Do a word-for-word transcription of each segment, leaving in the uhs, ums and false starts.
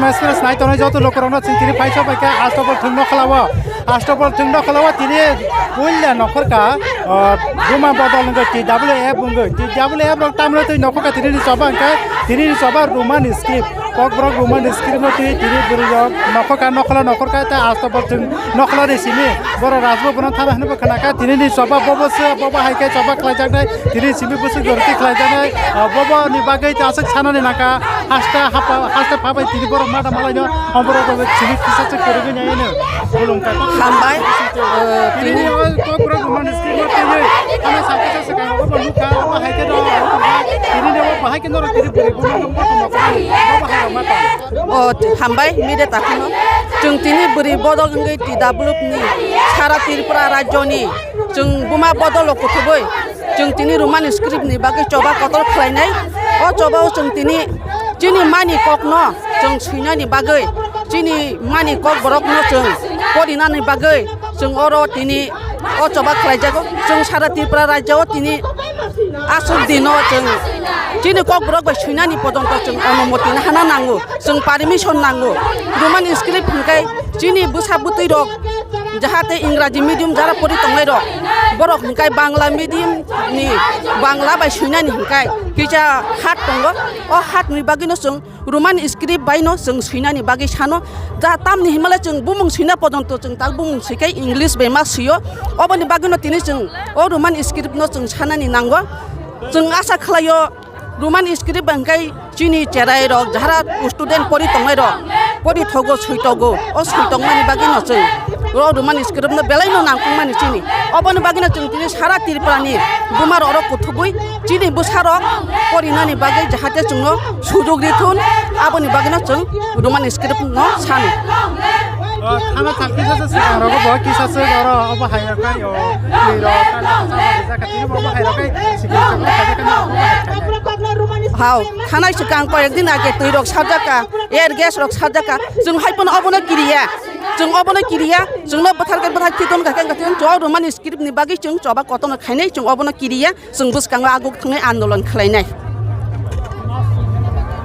Express nai tongnai joto lukurokno chwng tini phaisa bai khe Astobol thwng nokhlao. Astobol thwng nokhlao tini puila nokhorka, ah, Buma Bodol wngwi T W F wngwi. T W F rok tamrwtwi nokhorka tini ni choba hwnkhe tini ni choba Roman script. Kokborok Roman script no twi tini bwrwi rok nokhorka nokhla nokhorka tei Astobol thwng nokhla ni simi. Borok Rajbhavan thana hwnwi bo khna kha tini ni choba bobo se bobo hai khe choba khlaijaknai. Tini simi bwswk jorti khlaijaknai, ah, bobo ni bagwi ta aswk sanani nangkha, hasta hapa, hasta phabai tini borok mada malaino, ah, borok bai simi kisa se kwrwgwi naino, bolong kha. Hambai, eh, tini tini ni o kokborok Roman script no twiwi, ano sakisa swkang obo nukha, obo hai khe no, tini ni obo bahai khe norok tini bwrwi buma no kothoma kothoma, obo hai rok ma tong. O, hambai, mide takhwno. Chwng tini bwrwi bodol wngwi T W F ni sara Tripura rajyoni chwng buma bodol o kuthubui. Chwng tini Roman script ni bagwi choba kotor khlainai. O choba o chwng tini chini mani kokno chwng swinani bagwi, chini mani kok borokno chwng porinani bagwi chwng oro tini o choba khlaijago. Chwng sara Tripura rajya o tini aswk dino chwng chini kok borok bai swinani pojonto chwng onumoti hana nango, chwng permission nango. Roman script hwnkhe chini bwsa bwtwi rok jahate Ingraji medium jara pori tongnai rok, borok hwnkhe Bangla medium ni Bangla bai swinani hwnkhe kisa hat tongo. O hat ni bagwino chwng Roman script bai no chwng swinani bagwi sano, ja tamni hinmale chwng bumung swina pojonto chwng tak bumung swikai English bai ma swio. Oboni bagwino tini chwng o Roman script no chwng sanani nango. Chwng asa khlaio Roman script bai hwnkhe chini cherai rok, jahara student pori tongnai rok, pori thogo, swi togo, o swi tongmani bagwi no chwng o Roman script no belai no nangkukmani chini. Oboni bagwi no chwng tini sara Tripura ni buma rok oro kuthubui chini bwsa rok porinani bagwi jahate chwngno sujog rithun, aboni bagwi no chwng Roman script no sano. O, thana thang kisa se swkang rogo bo kisa se oro obo hai rok kai o, twi rok, kala kasa rok rijak kha, tini bo obo hai rok kai sikil chakma khaijak kha, obo hai khaijak. Hao, thanai swkang koyek din age twi rok sarjak kha, air gas rok sarjak kha, chwng hai pono obono kiriya, chwng obono kiriya, chwngno bwthar khe bwthar khiton kha khe, chwng o Roman script ni bagwi chwng choba kotorno khainai, chwng obono kiriya. Chwng bwskango aguk thangwi andolon khlainai.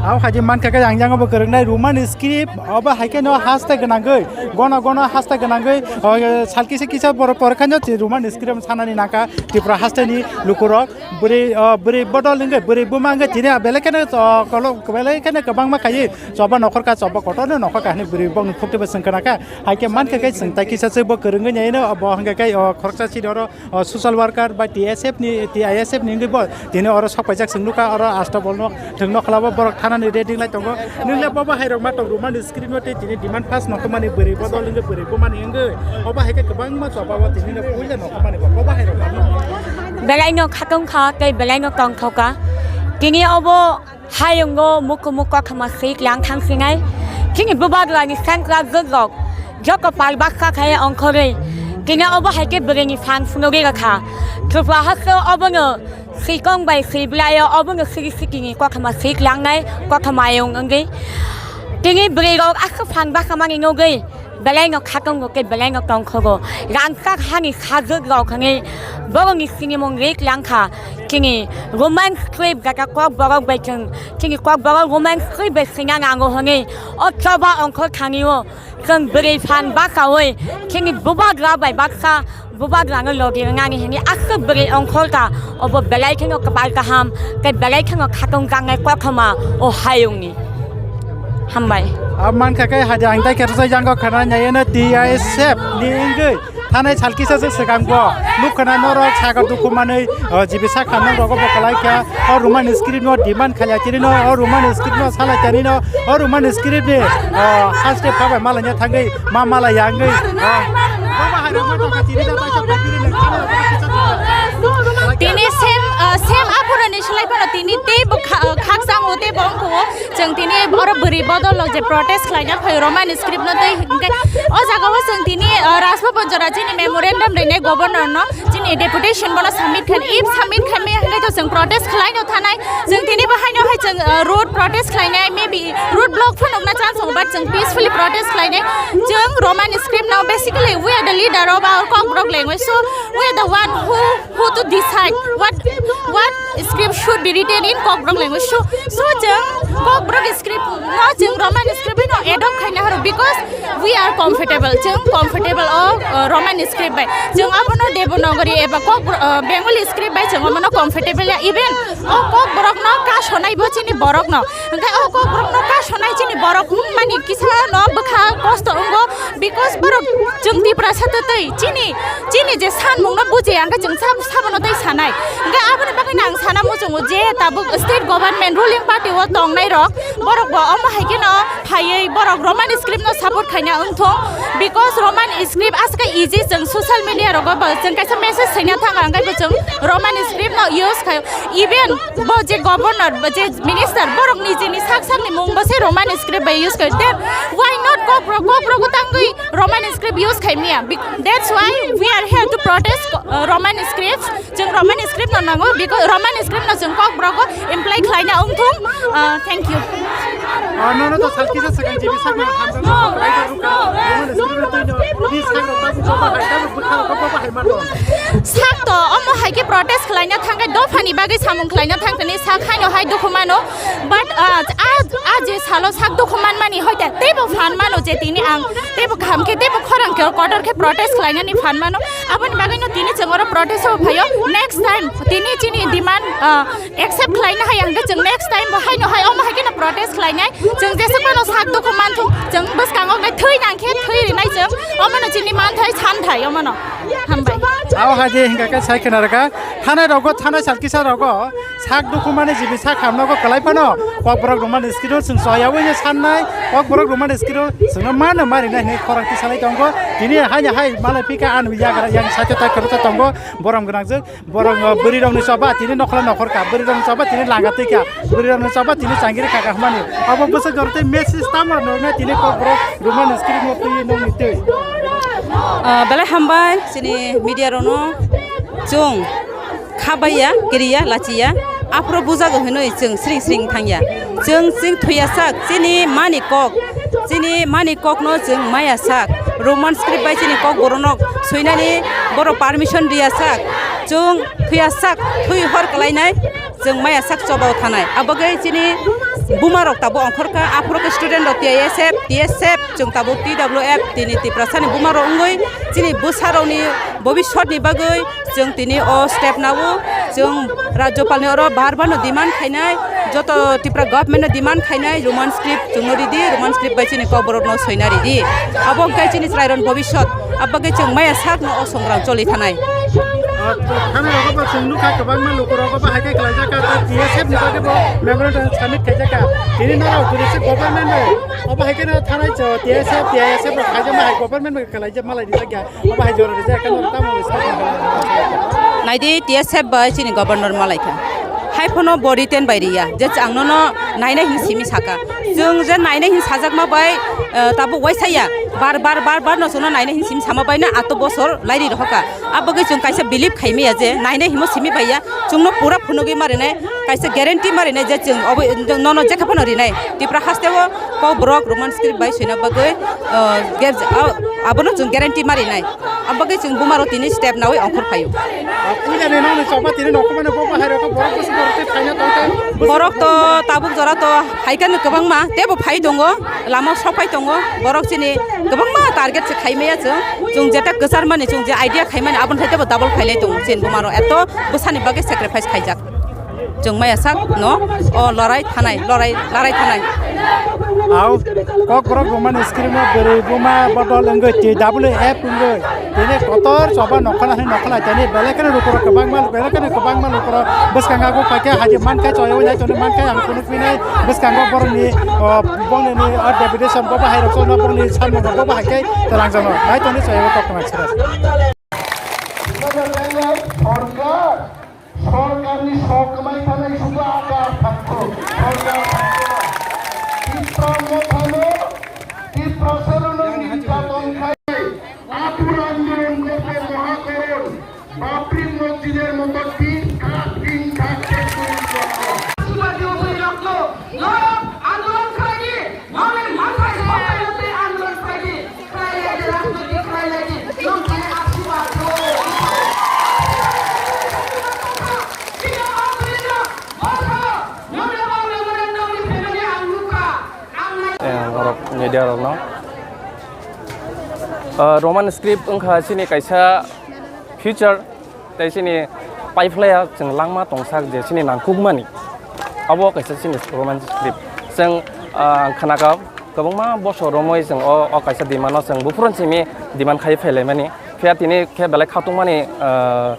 Abo hai khe mankha khe ang jang bo kwrwknai Roman script, obo hai khe no haste gwnangwi, gono gono haste gwnangwi, o, sal kisa kisa borok porkha no Roman script sanani nangkha Tripura haste ni lukurok. Bwrwi, o, bwrwi bodol wngwi, bwrwi buma wngwi tini belai kheno, o, kolo-, belai kheno kwbangma khaiwi choba nokhorkha, choba kotorno nokhorkha hwnwi bwrwi bongni khukti bo chwng khnakha. Hai khe mankha khe chwng tai kisa se bo kwrwngwi naino, bo hwnkha khe, o, khoroksa sini oro o, social worker bai T S F ni, T I S F ni wngwi bo tini oro sok paijak chwng nukha, oro Astabol no thwng nokhlabo borok thanani ready lai tongo. Nwng le bobo hai rok ma tong Roman script no tei tini demand pass nokmani bwrwi bodol wngwi bwrwi bumani wngwi obo hai khe kwbangma choba o tini no puila nokmani bo bobo hai rok ma tong. Belai no khatong kha tei belai no tongthok kha. Tini obo Hayungo mukumu kothoma sik lang thang sinai. Chini bubagra ni sengkrak jwk rok joto pal baksa khai ongkhorwi. Tini obo hai khe bwrwi ni phan phunugwi rwkha. Tripura haste obono sikong bai siblaio obono sigi sikini kothoma sik langnai kothoma ayung wngwi. Tini bwrwi rok aswk phan basa mani nugwi. Belai no khatung rok tei belai no tongkhogo. Rangchak hani sajwk rok hwnwi borokni sinimung rik langkha. Chini Roman script jata kok borok bai chwng, chini kok borok Roman script bai swina nango hwnwi o choba ongkhor thani o chwng bwrwi phan bakaui chini bubagra bai baksa bubagrano logi rwnani hwnwi aswk bwrwi ongkhor ta obo belai kheno kwpal kaham tei belai kheno khatung jangnai kothoma o hayungni. Hambai. Abo mankha khe hadi ang tai khe rwchai jango khana naiya no T I S F ni wngwi thanai sal kisa se swkang bo nuk khana norok sakha dukhu manwi, o, jibi sakha nang rogo bo kwlai kha o Roman script no demand khalya tini no o Roman script no salai tani no o Roman script ni, o, haste phabai malanya thangwi ma malaya wngwi, o, bo ma hai rok ma tongkha tini da taisa phaipiri nang tini no kisa. Tini same, uh, same aphuruni slai phano tini teibo kha-, uh, khakchang o teibo wngkho o. Chwng tini oro bwrwi bodol o je protest khlaina phai Roman script no tei hinkhe o jaga o chwng tini, uh, Rajbhavan jora chini memorandum rinai governor no chini deputation bono submit khan, if submit khan maya hinkhe to chwng protest khlai no thanai. Chwng tini bo haino hai chwng, uh, road protest khlainai, maybe road block phano wngna chance tongo, but chwng peacefully protest khlainai. Chwng Roman script no basically we are the leader of our Kokborok language, so we are the one who, who to decide what What script should be written in Kokborok language? So, so chwng Kokborok script no chwng Roman script no adopt khaina haro because we are comfortable. Chwng comfortable o uh, Roman script bai. Chwng abono Devanagari eba Kok uh, Bengali script bai chwng abono comfortable ya. Even o Kokborok no ka sonai bo chini borok no. Hingke o Kokborok no ka sonai chini borok hmm mani kisa no bwkha kosto wngo because borok chwng Tiprasa twtwi chini chini je sanmung no buji hingke chwng sab sabono tei sanai. Hingke aboni bagwi no ang sana muchungo je tabuk state government ruling party o tongnai rok borok bo omo hai khe no phaiwi borok Roman script no support khaina wngthong because Roman script aswk easy chwng social media rogo bo chwng kaisa message saina thang ang bo chwng Roman script no use khai even bo je governor bo je minister borok ni je ni sak sak ni mung bo se Roman script bai use khai then why not Kokborok Kokborok tangwi Roman script use khai miya. Bec- that's why we are here to protest uh, Roman script. Chwng Roman script no nango because Roman script no chwng Kokborok o employ khlaina wngthung. Uh, thank you. Ah, nono to salkisa swkang jibi sakno hamjakma kwlai da rwkha. Roman script no twi no ni sakno tabuk joba hai tabuk bwkha rok joba hai mano. Sak to omo hai khe protest khlaina thangkhe dophani bagwi samung khlaina thangkhe ni sak haino hai dukhu mano. But ah, ah, ah je salo sak dukhu manmani hoite teibo phan mano je tini ang teibo kaham khe teibo khorang khe kotor khe protest khlainani phan mano. Aboni bagwino tini chwng oro protest o phaio. Next time tini chini demand ah, accept khlaina hai ang khe chwng next time bo haino hai omo hai kheno protest khlainai. Chwng jesuk mano sak dukhu manthung chwng bwskango khe thwi nang khe thwi rinai chwng omono chini manthai santhai omono. Hambai. Abo hai je hingka khe sai khna rwkha thanai rogo thanai salkisa rogo. Sak dukhu mani jibi sak hamno go kwlai phano Kokborok Roman script no chwng choya wi sannai Kokborok Roman script no chwngno mano mari nai hinwi khorang tisalai tongo. Tini haini hai malai phika ano yagra yang sacho tai kwrwsa tongo borom gwnangjwk borok bwrwi rokni choba tini nokhla nokhor ka bwrwi rokni choba tini langa twi ka bwrwi rokni choba tini changiri kaka hwnmani abo bwswk jora tei message tamo nokna tini Kokborok Roman script no twi nokni twi. Ah, belai hambai chini media rokno chwng khabaiya, kiriya, lachiya, aphuru bujago hinwi chwng sring sring thangya. Chwng, chwng thuyasak, chini mani kok, chini mani kokno chwng mayasak. Roman script bai chini kok boronok swinani borok permission riyasak. Chwng thuyasak, thui hor kwlainai, chwng mayasak chobao thanai. Abagwi chini bumarok tabuk ongkhorkha, aphuru khe student rok T I S F, T S F, chwng tabuk T W F, tini Tiprasani bumarok wngwi chini bwsarokni bobiswtni bagwi chwng tini o step nao chwng Rajyapalni oro bar bar no demand khainai, joto Tripura government no demand khainai Roman script chwngno ridi, Roman script bai chini kokborok no soina ridi. Abo hwnkhe chini chwrairokni bobiswt, abo bagwi chwng maya sakno o songrang choli thanai. Thani rogo bo chwng nukha kwbangma lukurok obo hai khe khlaijak kha, T S F ni bagwi bo memorandum submit khaijak kha. Tini norok jodi se government bai obo hai khe no thanai cho T S F, T I S F rok khaijak ma hai government bai khlaijak malai rijak ya. Obo hai jora rijak khe no tamo bai sakha. Naidi T S F bai chini governor malai kha. Hai phano bo written bai riya je ang nono nainai hin simi saka. Chwng je nainai hin sajakma bai, eh, tabuk waisaya. Bar bar bar bar no chwngno nainai hin simi sama bai na ato bosor lairi rohoka. Abagwi chwng kaisa believe khaimaya je nainai himo simi baiya, chwngno pura phunugwi ma rinai, kaisa guarantee ma rinai je chwng obo nono jekha phano rinai. Tripura hasteo kokborok Roman script bai soina bagwi, uh, ge-, uh, abono chwng guarantee ma rinai. Abagwi chwng bumaro tini step nawi ongkhor phaio. Puila ni nokni choba tini nokho mano bo bahai rokho borok bwswk borok tei phaina tongthai. Borok to tabuk jora to phaikha no kwbangma, teibo phai tongo. Lama sopai tongo, borok chini kwbangma target se khaimaya chwng, chwng jeta kwcharmani chwng je idea khaimani aboni thai tebo double khailai tongo chini bumaro eto bwsani bagwi sacrifice khaijak. Chwng maya sak no o lorai thanai, lorai, larai thanai. Au, kokborok bumani screen o bwrwi buma bodol wngwi T W F wngwi. Tini kotor choba nokhola hwnwi nokhola tini belai kheno lukurok kwbangma, belai kheno kwbangma lukurok bwskango aguk paikhe haji mankhe choyaui nai tongwi mankhe ang phunuk phinai bwskango borokni, o, bongni, o, deputation bo bahai rok chwlno bongni samung rok bo bahai khe twlangjakno nai tongwi choyaui koktwma sira. Sorkar, sorkarni sok kwmai thanai sugo aka thangkho, sorkar thangkho. Tipra mothano, Tipra salono nirjaton khai. Atul andolon korte mohakoron, Babri mosjidor moto tin thak tin thak khe tuli rokno. Sibadi oboi rokno, norok andolon khlaidi, norokni manthai sophai rwtwi andolon khlaidi, khlai laidi, rajnoiti khlai laidi, nwng thani asibad rw. Media rokno. Ah, Roman script wngkha chini kaisa future, tei chini paiphlaiya chwng langma tongsak je chini nangkukmani. Abo kaisa chini Roman script. Chwng, ah, ang khnakha kwbangma bosor romwi chwng o, o kaisa demand-no chwng buphuru simi demand khai phailaimani. Phiya tini khe belai khatungmani, ah,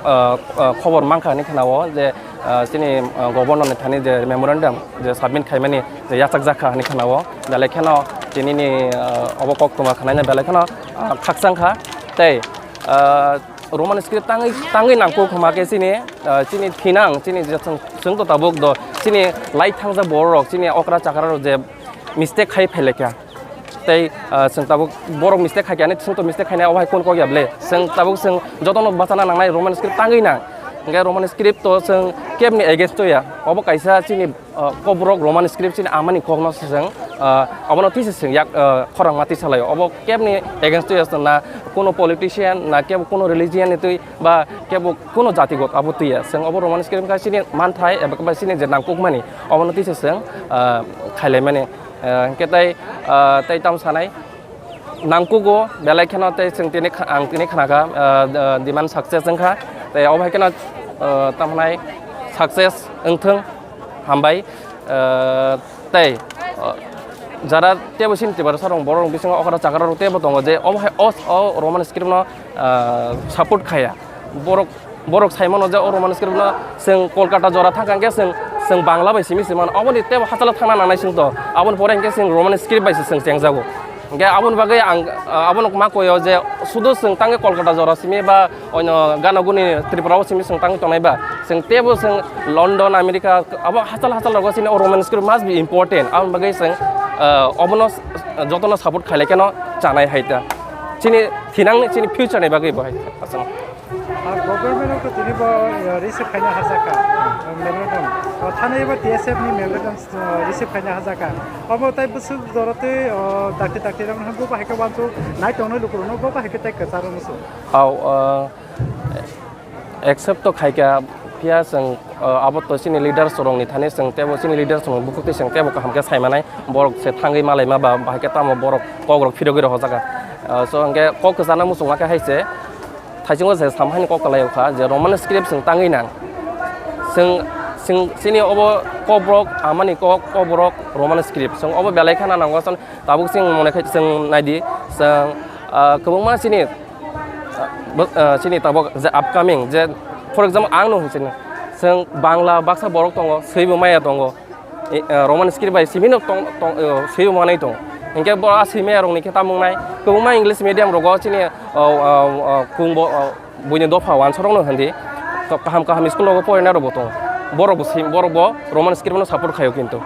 ah, ah, khobor mankha hinwi khnao je, ah, chini, ah, governor ni thani je memorandum je submit khaimani je yachak jakha hinwi khnao. Belai kheno tini ni, ah, obo koktwma khnaina belai kheno, ah, khakchang kha. Tei, ah, Roman script tangwi, tangwi nangkuk hwma khe chini, ah, chini thinang, chini je chwng, chwng to tabuk do, chini lai thangjak borok rok, chini okra chakra rok je mistake khai phailaikha. Tei, ah, chwng tabuk borok mistake khaikha hinwi chwng to mistake khainai, obo hai kunu kok ya ble? Chwng tabuk chwng jotono bachana nangnai Roman script tangwi nang. Hwnkhe Roman script to chwng kebni against o ya. Obo kaisa chini, ah, kokborok Roman script chini amani kokno se chwng, ah, obono tisa chwng yak, ah, khorang ma tisa laio. Obo kebni against o ya, na kuno politician, na kebo kuno religion ni twi, ba kebo kuno jatigot abo twi ya. Chwng obo Roman script wngkha chini manthai eba khe chini je nangkukmani, obono tisa chwng, ah, khailaimani. Ah, hwnkhe tei, ah, tei tamo sanai nangkugo belai kheno tei chwng tini kha-, ang tini khnakha, ah, ah, demand success wngkha. Tei obo hai kheno, ah, tamo hwnai success wngthwng, hambai. Ah, tei, ah, jara teibo chini Tiprasa rok borok rok bisingo okra chakra rok teibo tongo je obo hai o, o Roman script no, ah, support khaya. Borok Borok sai mano je o Roman script no chwng Kolkata jora thang kha hwnkhe chwng, chwng Bangla bai simi se mano. Oboni teibo hachalo thangna nangnai chwng to. Aboni pore hwnkhe chwng Roman script bai se chwng chengjago. Hwnkhe aboni bagwi ang, ah, abono ma koyo je sudu chwng tangwi Kolkata jora simi ba onyo gana guni Tripura o simi chwng tangwi tongnai ba. Chwng teibo chwng London, America abo hachal hachal rogo chini o Roman script must be important. Aboni bagwi chwng, ah, obono jotono support khailai kheno chanai hai ta. Chini thinang ni chini future ni bagwi bo hai ta. Ah, government o tini bo, uh, receive khaina hajak kha, uh, memorandum. O thani eba T S F ni memorandum, uh, receive khaina hajak kha. Obo tai bwswk jora twi, uh, dakti dakti rok no bo bahai khe wansuk nai tongnai lukurok no bo bahai khe tai kwcharo musu. Au, uh, accept to khaikha, phiya chwng, uh, abo to chini leaders rok ni thani chwng teibo chini leaders rok ni bukhuk twi chwng teibo kaham khe sai manai, borok se thangwi malai ma ba bahai khe tamo borok kok rok phirogwi rok hojak kha. Uh, so hwnkhe kok kwchana muchungma khe hai se. Thaichungo se samhaini kok kwlai kha je Roman script chwng tangwi nang. Chwng, chwng chini obo kokborok amani kok, kokborok Roman script. Chwng obo belai khana nango, chwng tabuk chwng mone khai chwng naidi. Chwng, ah, kwbangma chini, ah, bo-, ah, chini tabuk je upcoming, je for example ang no hwnchini. Chwng Bangla baksa borok tongo, swibo maya tongo. E, eh, Roman script bai simi no tong, tong, eh, swibo manai tong. Hingke bo a simi rok ni khe tamung nai. Kwbangma English medium rogo chini, oh, oh, oh, kung bo, oh, buini dopha wansa rok no hindi. To kaham kaham school rogo porina rok bo tong. Borok bo sim, borok bo Roman script no support khaio kintu.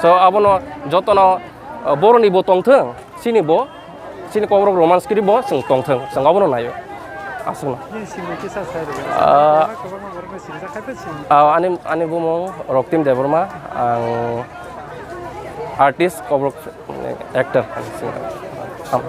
So abono jotono, oh, boroni bo tong thung. Chini bo, chini kokrok Roman script bo chwng tongthwng, chwng abono naio. Aswkno. Nini simung kisa sai rwdi. Ah. Kwbangma, kwbangma borokno sinijak hai phano sini. Ah, ani, ani bumung Roktim Debbarma, ang artist, kokrok actor, ang singer. Ham.